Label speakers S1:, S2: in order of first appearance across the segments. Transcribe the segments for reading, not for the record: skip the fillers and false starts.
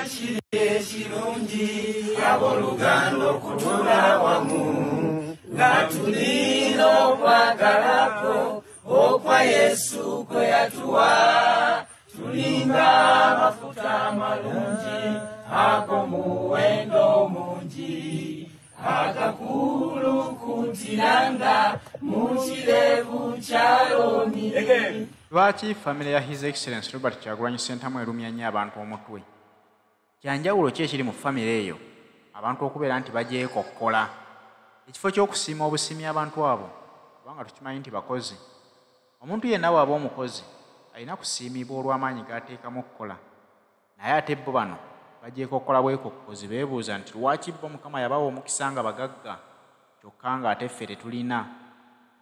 S1: Kiri ekirungi abooluganda okutula wamu nga tulina okwagalako okwa Yesu kwe yatuwa, tulinga amafuta amalungi ag'omuwendo mungi agakulukutiranga mu kirevu kya Aroni.
S2: Lwaki famire ya His Excellency Robert Kyagulanyi Ssentamu erumya nnyo abantu omutwe? Kyanjawulo ki ekiri mu famire eyo abantu okubeera nti bagyekokkola? Ekifo ky'okusiima obusiimi abantu abo, kubanga tukimanyi nti bakozi. Omuntu yenna bw'aba omukozi alina kusiimibwa olw'amaanyi g'ateekamu okukola. Naye ate bo bano bagyekokkola bwekokkozi, beebuuza nti lwaki bo Mukama yabawa omukisa nga bagagga kyokka ng'ate ffe tetulina?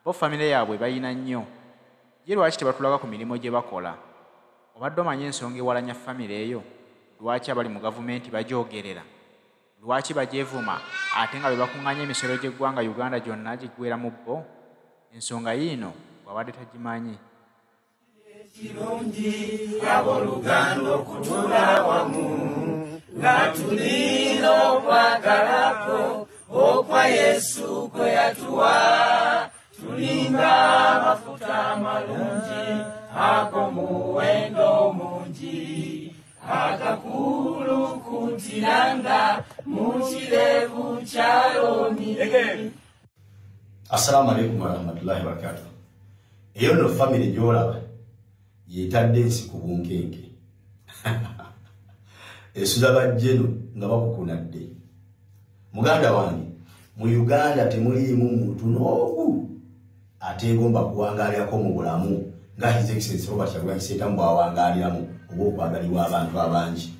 S2: Bo famire yaabwe balina nnyo. Ye lwaki tebatulaga ku mirimu gye bakola? Obadde omanyi ensonga ewalanya famire eyo? Lwaki abali mu gavumenti bagyogerera? Lwaki bagyevuma ate nga be bakuŋŋaanya emisolo gy'eggwanga Uganda gyonna giggweera mu bo? Ensonga yiino bw'abadde tagimanyi.
S1: Ekirungi abooluganda okutula wamu nga tulina okwagalako okwa Yesu kwe yatuwa, tulinga amafuta amalungi ag'omuwendo mungi agakulukutiranga mu kirevu kya Aroni.
S3: Assalamu alaikum warahmatullahi wabarakatuh. Eyo nno famire gy'olaba yetadde ensi ku bunkenke, esuza bajjeno nga bakukunadde. Muganda wange, mu Uganda temuliimu muntu n'ogu ateegomba kuwangaalirako mu bulamu nga His Excellency Robert Kyagulanyi Ssentamu bw'awangaaliramu oba okwagalibwa abantu abangi.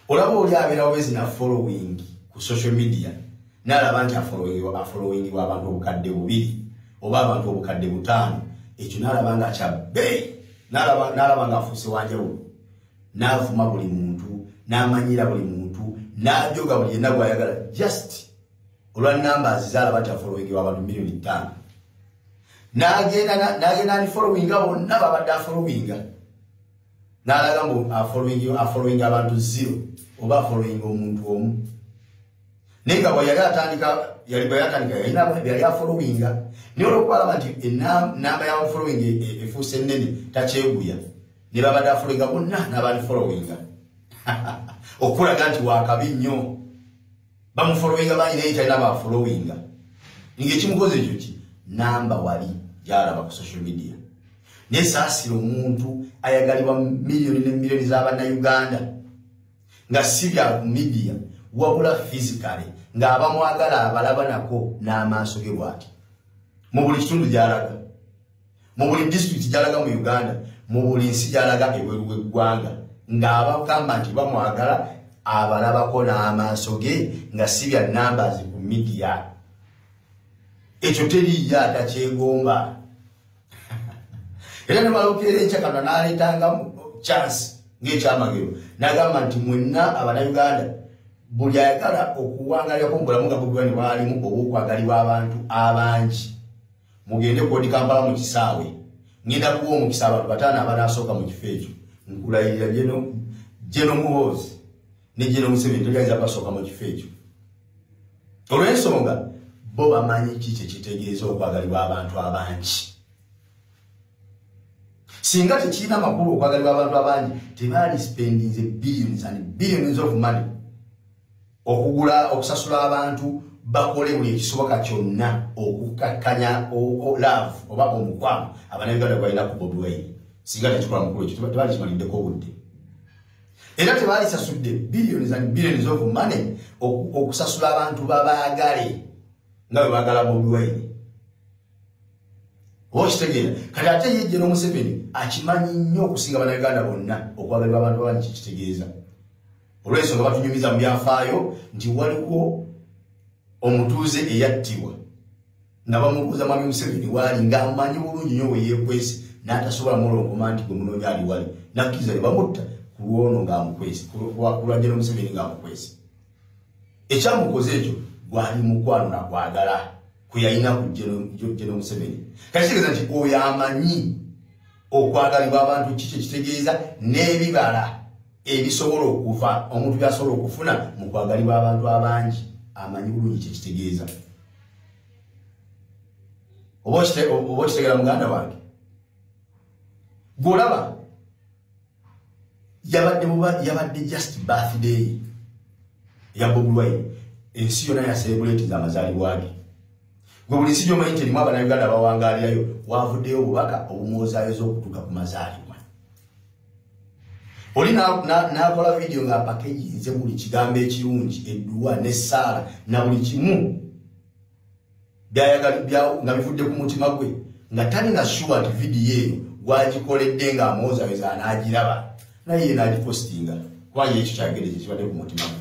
S3: Olaba oli abeerawo bezina following ku social media, n'alaba nti afollowingibwa abantu 2000 oba abantu 5,000, ekyo n'alaba nga kya bbeeyi, n'alaba nga afuuse wanjawulo, n'avuma buli muntu, n'amanyira buli muntu, n'ajoga buli yenna gw'ayagala just olwa numbers z'alaba nti afollowingibwa abantu 5 million. N'agenda unfollowinga bonna babadde afollowinga, n'alaga mbu afollowinga abantu zero oba afollowinga omuntu omu, naye nga bwe yali atandika, yali bwe yatandika yalina yali afollowinga, naye olwokuba nti enamba ya following efuuse ennene, takyeguya ne babadde afollowinga bonna n'abaunfollowinga okulaga nti wakabi nnyo. Bamufollowinga bangi naye talina bafollowinga. Ng'ekimukoze ekyo ki namba wali gyalaba ku social media. Naye saasira omuntu ayagalibwa miliyoni ne miliyoni z'abannayuganda nga si bya ku media wabula physically, ng'abamwagala abalaba nako n'amaaso ge bw'ati mu buli kitundu gy'alaga, mu buli disitulikiti gy'alaga mu Uganda, mu buli nsi gy'alaga ebweru w'eggwanga, ng'abagamba nti bamwagala abalabako n'amaaso ge nga si bya numbers ku media. Ekyo teriiyo atakyegomba. Era ne balokeera enkya Katonda n'aleetanga chance ng'ekyamagero n'agamba nti mwenna Abannayuganda, buli ayagala okuwangalirako mu bulamu nga Bobi Wine bwalimu oba okwagalibwa abantu abangi, mugende ku Old Kampala mu kisaawe, ngenda kuwa omukisa abantu bataano abanaasooka mu kifo ekyo. Nkulayirira, General Muhoozi ne General Museveni toliayinza basooka mu kifo ekyo, olw'ensonga bo bamanyi ki kyekitegeeza okwagalibwa abantu abangi. Singa tekirina makulu okwagalibwa abantu abangi, tebaali spendinze billions and billions of money okugula, okusasula abantu bakole buli ekisoboka kyonna okukakkanya love oba omukwano Abannayuganda balina ku Bobi Wine. Singa tekikola mukulu ekyo, tebaali kimaliddeko obudde, era tebaalisasudde billions and billions of money okusasula abantu babaagale nga bwe baagala Bobi Wine. Oba okitegeera? Kati ate ye General Museveni akimanyi nnyo okusinga Bannayuganda bonna okwagalibwa abantu abangi kyekitegeeza, olw'ensonga batunyumiza mu byafaayo nti waliwo omutuuze eyattibwa nga bamubuuza Mwami Museveni waali, ng'amanyi bulungi nnyo we yeekwese, n'atasobola mulonkoma nti gwe munoonya ali wali, nakkiriza ne bamutta ku lwono ng'amukwese, ku lwa General Museveni ng'amukwese. Ekyamukoze ekyo gwali mukwano nakwagala kwe yalina ku General Museveni. Kati kitegeeza nti oyo amanyi okwagalibwa abantu ki kyekitegeeza n'ebibala. ebisobola okuva omuntu byasobola okufuna mu kwagalibwa abantu abangi amanyi bulungi kyekitegeeza. Oba okitegeera muganda wange, gw'olaba yabadde just birthday ya Bobi Wine, ensi yonna ya celebrate amazaalibwa ge. Gwe buli nsi gy'omanyi nti erimu Abannayuganda abawangaalirayo, wavuddeyo obubaka obumwozaayoza okutuuka ku mazaalibwa. Oli n'akola vidiyo ng'apakeginze buli kigambo ekirungi, edduwa n'essaala na buli kimu nga bivudde ku mutima gwe, nga talina sure nti vidiyo eyo gwagikoledde ng'amwozayoza anaagiraba, naye ye n'agipositinga kuba ye ekyo kyagende kye kibadde ku mutima gwe.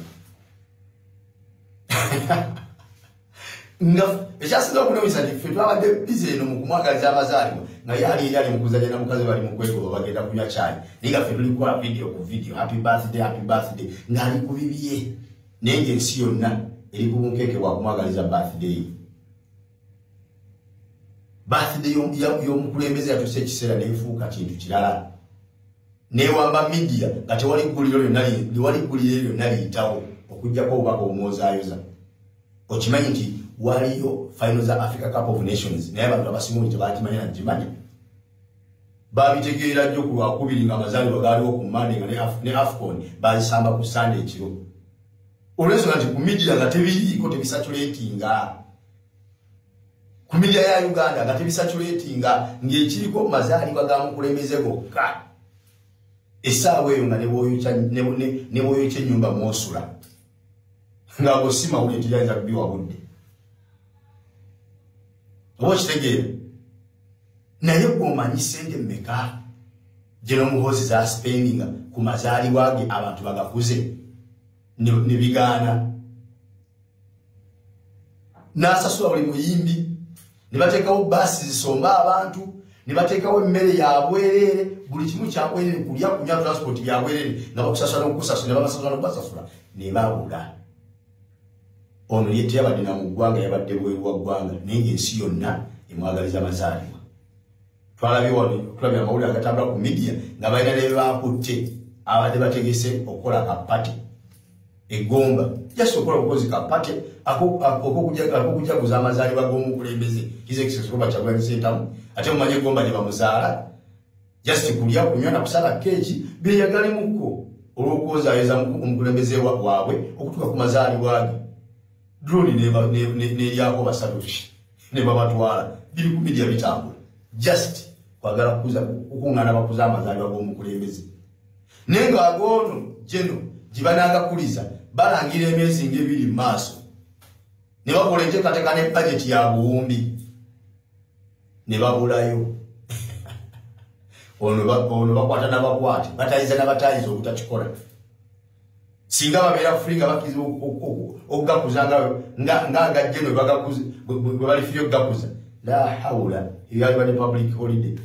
S3: Nga ekyasinza okunewunyisa nti ffe twabadde bize eno mu kumwagaliza amazaalibwa, nga ye ali eri ali mu kuzannya na mukazi bali mu kwegoba bagenda kunywa caayi, naye nga ffe tuli kukola vidiyo ku vidiyo, happy birthday, happy birthday, ng'ali ku bibye, naye ng'ensi yonna eri ku bunkeeke bwa kumwagaliza birthday. Birthday y'omukulembeze yatuuse ekiseera n'efuuka kintu kirala, newamba media nga tewali gguliro lyonna liyitawo okuggyako obubaka obumwozaayoza. Okimanyi nti waliyo final za Africa Cup of Nations, naye abantu abasinga obungi tebakimanya nakimanya. Babitegeera jjo ku Lwakubiri nga amazaalibwa gaaliwo ku Monday, nga ne AFCON bazisamba ku Sunday ekiro. Olw'ensonga nti ku media nga tebiriiko, tebisatulatinga. Ku media ya Uganda nga tebisatulatinga, ng'ekiriko mazaalibwa ga mukulembeze gokka. Essaawa eyo nga ne bw'oyokya ennyumba mw'osula, nga bw'osi mawulire teyayinza kubiwa budde. Oba okitegeera? Naye gw'omanyi ssente mmeka General Muhoozi z'aspendinga ku mazaalibwa ge abantu bagakuze ne bigaana, n'asasula buli muyimbi, ne bateekawo baasi zisomba abantu, ne bateekawo emmere ya bwereere, buli kimu kya bwereere, kulya, kunywa, transport bya bwereere, nga bakusasula n'okukusasula, ne babasasula n'okubasasula, ne babula. Ono ye teyabadde na mu ggwanga, yabadde bweru wa ggwanga, naye ng'ensi yonna emwagaliza amazaalibwa. Twalabye wano, tulabye amawulire agatambula ku media nga balina ne bakutte abadde bategese okukola kapate egomba, just okukola obukozi kapate ak'okujaguza amazaalibwa g'omukulembeze His Excellency Robert Kyagulanyi Ssentamu. Ate mumanye egomba gye bamuzaala, just kulya, kunywa na kusala keeki byeyagalimukko olw'okwozaayoza omukulembeze waabwe okutuuka ku mazaalibwa ge. Drone n'eryako basatu ne babatwala, biri ku media bitambula, just kwagala kukuŋŋaana bakuza amazaalibwa g'omukulembeze. Naye ng'agoono geno gye banaagakuliza balangira emyezi ng'ebiri mu maaso, ne bakola enteekateeka ne bajeti ya buwumbi, ne babulayo. Ono bakwata n'abakwate, batayiza n'abatayiza obutakikola. Singa babeera free nga bakkirizibwa okugakuza ng'agajje no bwe bali free okugakuza, la hawula, eyo yalibadde public holiday.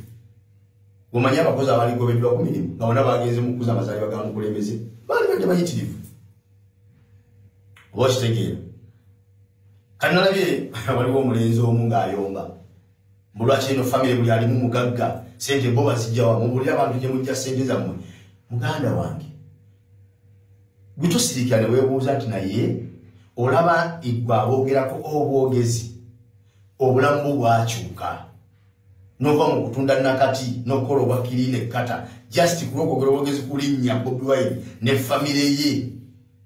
S3: Omanyi abakozi abaligobeddwa ku mirimu nga bonna bagenze mu kukuza amazaalibwa ga mukulembeze baali badde bayitirivu. Oba okitegeera? Kati nalabye waliwo omulenzi omu ng'ayomba mbu lwaki eno famire buli alimu mugagga, ssente bo bazijja wa, mubulire abantu gye mujja ssente zammwe. Muganda wange, gwe tosirikira ne weebuuza nti naye olaba eggwe aboogerako obwogezi, obulamu bwo bwakyuka n'ova mu kutunda nakati n'okukola obwa kiriina ekkata, just ku lw'okwogera obwogezi ku linnya Bobi Wine ne famire ye,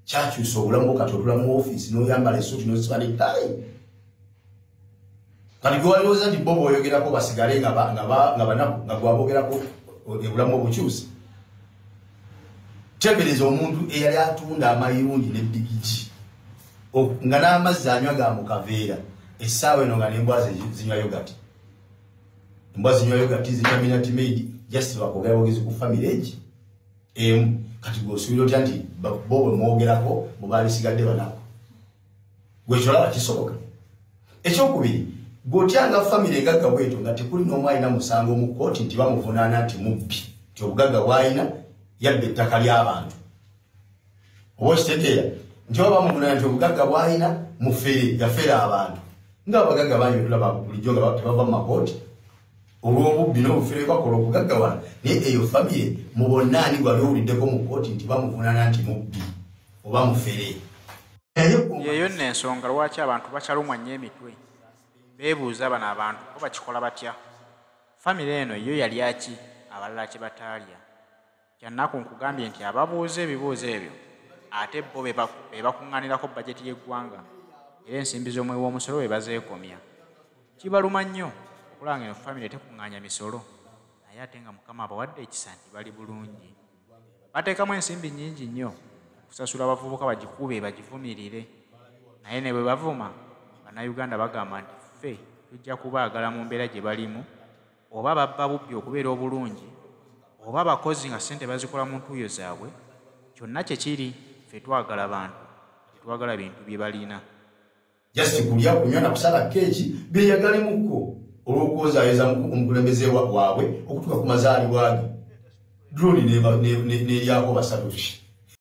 S3: kyakyusa obulamu bwo. Kati otula mu ofiisi n'oyambala essuuti n'osiba n'ettaayi. Kati gwe walowooza nti bo bw'oyogerako basigale nga banaku, nga gwe aboogerako obulamu obukyusa. Teebereza omuntu eyali atunda amayirungi n'eddigigi nga n'amazzi anywa ga mu kaveera, essaawa eno nga n'embwa zinywa yogati, embwa zinywa yogati, zinywa Minute Maid, just bakwogera bwogezi ku famire egi emu. Kati gw'osuubira otya nti bo bwe mwogerako bwe baalisigadde banaku? Gwe kyolaba kisoboka? Ekyokubiri, gw'otyanga famire engagga bwetyo nga tekuli n'omu alina musango mu kkooti nti bamuvunaana nti mubbi, nti obugagga bw'alina yabba ettaka ly'abantu. Oba okitegeera nti oba bamuvunaana nti obugagga bw'alina mufere, yafera abantu, nga abagagga bangi betulaba bulijjo nga tebava mu makooti. Olw'obubbi n'obufere bakola okugaggawala, naye eyo famire mu bonna ani gwali owuliddeko mu kkooti nti bamuvunaana nti mubbi oba mufere?
S2: Yeeyo nno ensonga lwaki abantu bakyalumwa nnyo emitwe, beebuuza bano abantu bo bakikola batya? Famire eno yo yalya ki abalala kye bataalya? Kyannaku nkugambye nti ababuuza ebibuuzo ebyo ate bo be bakuŋŋaanirako bajeti y'eggwanga era ensimbi z'omuwi w'omusolo be bazeekomya. Kibaluma nnyo okulaba nga eno famire tekuŋŋaanya misolo naye ate nga Mukama abawadde ekisa nti bali bulungi. Bateekamu ensimbi nnyingi nnyo okusasula abavubuka bagikube bagivumirire, naye ne bwe bavuma Bannayuganda bagamba nti ffe tujja kubaagala mu mbeera gye balimu, oba babba bubbi okubeera obulungi oba bakozi nga ssente bazikola mu ntuuyo zaabwe, kyonna kye kiri ffe twagala bantu, tetwagala bintu bye balina.
S3: Just kulya, kunywa na kusala keeki byeyagalemu olw'okwozaayoza omukulembeze waabwe okutuuka ku mazaalibwa ge. Drone n'eryako basatu.